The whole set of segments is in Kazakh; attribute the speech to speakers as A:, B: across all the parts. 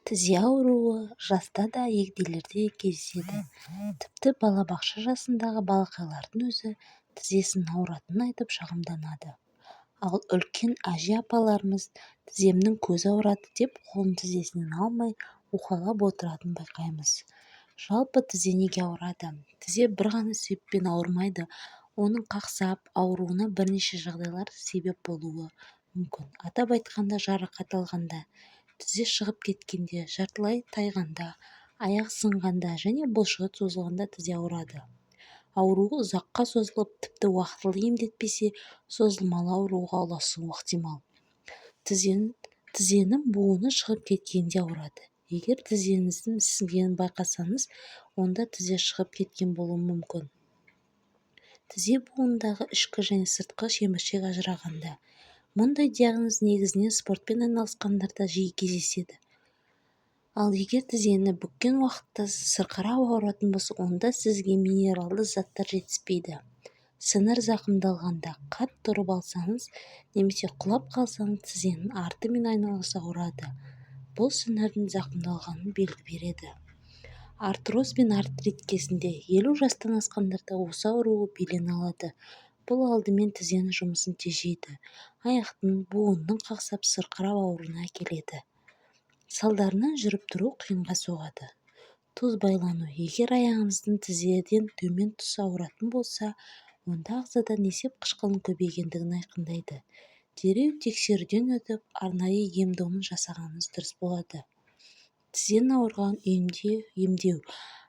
A: Тізе ауруы жаста да, егделерде де кездеседі. Тіпті балабақша жасындағы балақайлардың өзі тізесінің ауыратынын айтып шағымданады. Ал үлкен әже-апаларымыз тіземнің көзі ауырады деп қолын тізесінен алмай уқалап отыратынын байқаймыз. Жалпы тізе неге ауырады? Тізе бір ғана себеппен ауырмайды. Оның қақсап ауыруына бірнеше жағдайлар себеп болуы мүмкін. Атап айтқанда, жарақат алғанда, тізе шығып кеткенде, жартылай тайғанда, аяқ сынғанда және бұлшықет созылғанда тізе ауырады. Ауруы ұзаққа созылып, тіпті уақытылы емдетпесе, созылмалы ауруға ұласуы ықтимал. Тізенің буыны шығып кеткенде ауырады. Егер тізеңіздің ісінгенін байқасаңыз, онда тізе шығып кеткен болуы мүмкін. Тізе буынындағы ішкі және сыртқы шеміршек ажырағанда. Мұндай диагноз негізінен спортпен айналысқандарда жиі кездеседі. Ал егер тізені бүккен уақытта сырқырап ауыратын болса, онда сізге минералды заттар жетіспейді. Сіңір зақымдалғанда, қатты ұрып алсаңыз немесе құлап қалсаңыз, тізенің арты мен айналасы ауырады. Бұл сіңірдің зақымдалғанын белгі береді. Артроз бен артрит кезінде 50 жастан асқандарда осы ауруы белең алады. Бұл алдымен тізенің жұмысын тежейді, аяқтың буынының қақсап, сырқырап ауруына әкеледі. Салдарынан жүріп-тұру қиынға соғады. Тұз байлану. Егер аяғыңыздың тізеден төмен тұсы ауыратын болса, онда ағзада несеп қышқылының көбейгендігін айқындайды. Дереу тексеруден өтіп, арнайы ем-домын жасағаныңыз дұрыс болады. Тізенің ауырғанын үйінде емдеу.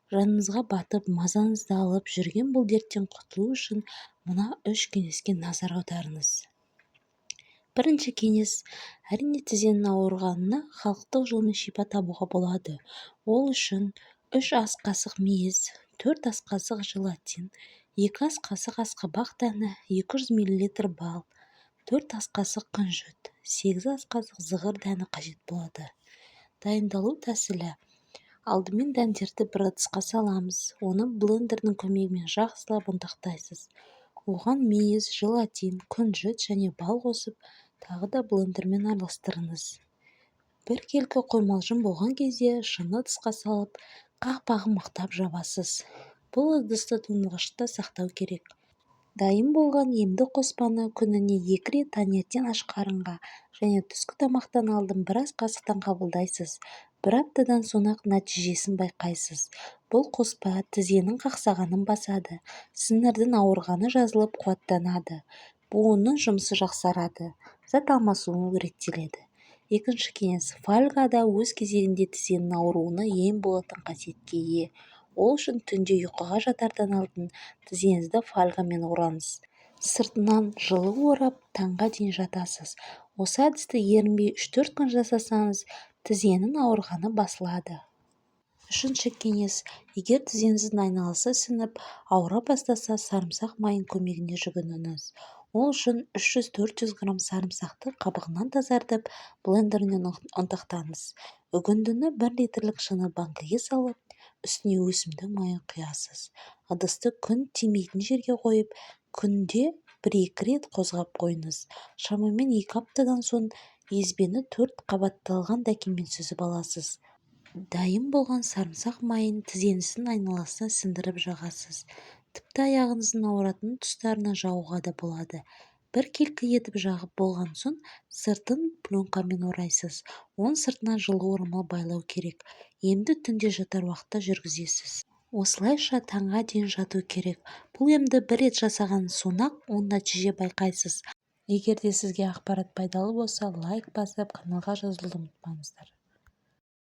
A: Жаныңызға батып, мазаңызды алып жүрген бұл дерттен құтылу үшін мына үш кеңеске назар аударыңыз. Бірінші кеңес: әрине, тізенің ауырғанына халықтық жолмен шипа табуға болады. Ол үшін 3 ас қасық мейіз, 4 ас қасық желатин, 2 ас қасық асқабақ дәні, 200 мл бал, 4 ас қасық күнжіт, 8 ас қасық зығыр дәні қажет болады. Дайындалу тәсілі: алдымен дәндерді бір ыдысқа саламыз. Оны блендердің көмегімен жақсылап ұнтақтайсыз. Оған мейіз, желатин, күнжіт және бал қосып, тағы да блендермен араластырыңыз. Біркелкі қоймалжың болған кезде шыны ыдысқа салып, қақпағын мықтап жабасыз. Бұл ыдысты тоңазытқышта сақтау керек. Дайын болған емді қоспаны күніне 2 рет таңертең аш қарынға және түскі тамақтан алдын бір ас қасықтан қабылдайсыз. Бір аптадан соң-ақ нәтижесін байқайсыз. Бұл қоспа тізенің қақсағанын басады, сіңірдің ауырғаны жазылып қуаттанады, буынның жұмысы жақсарады, зат алмасуы реттеледі. Екінші кеңес: фольга да өз кезегінде тізенің ауруына ем болатын қасиетке ие. Ол үшін түнде ұйқыға жатардан алдын тізеңізді фольгамен ораңыз. Сыртынан жылы орап, таңға дейін жатасыз. Осы әдісті ерінбей 3-4 күн жасасаңыз, тізенің ауырғаны басылады. Үшінші кеңес: егер тізеңіздің айналасы ісініп, ауыра бастаса, сарымсақ майының көмегіне жүгініңіз. Ол үшін 300-400 грамм сарымсақты қабығынан тазартып, блендермен ұнтақтаңыз. Үгіндіні 1 литрлік шыны банкіге салып, үстіне өсімдік майын құясыз. Ыдысты күн тимейтін жерге қойып, күнде 1-2 рет қозғап қойыңыз. Шамамен 2 аптадан соң езбені 4 қабатталған дәкемен сүзіп аласыз. Дайын болған сарымсақ майын тізеңіздің айналасына сіңдіріп жағасыз. Тіпті аяғыңыздың ауыратын тұстарына жағуға да болады. Біркелкі етіп жағып болған соң сыртын пленкамен орайсыз. Оның сыртына жылы орамал байлау керек. Емді түнде жатар уақытта жүргізесіз. Осылайша таңға дейін жату керек. Бұл емді бір рет жасаған соң-ақ оң нәтиже байқайсыз. Егер де сізге ақпарат пайдалы болса, лайк басып, каналға жазылуды ұмытпаңыздар.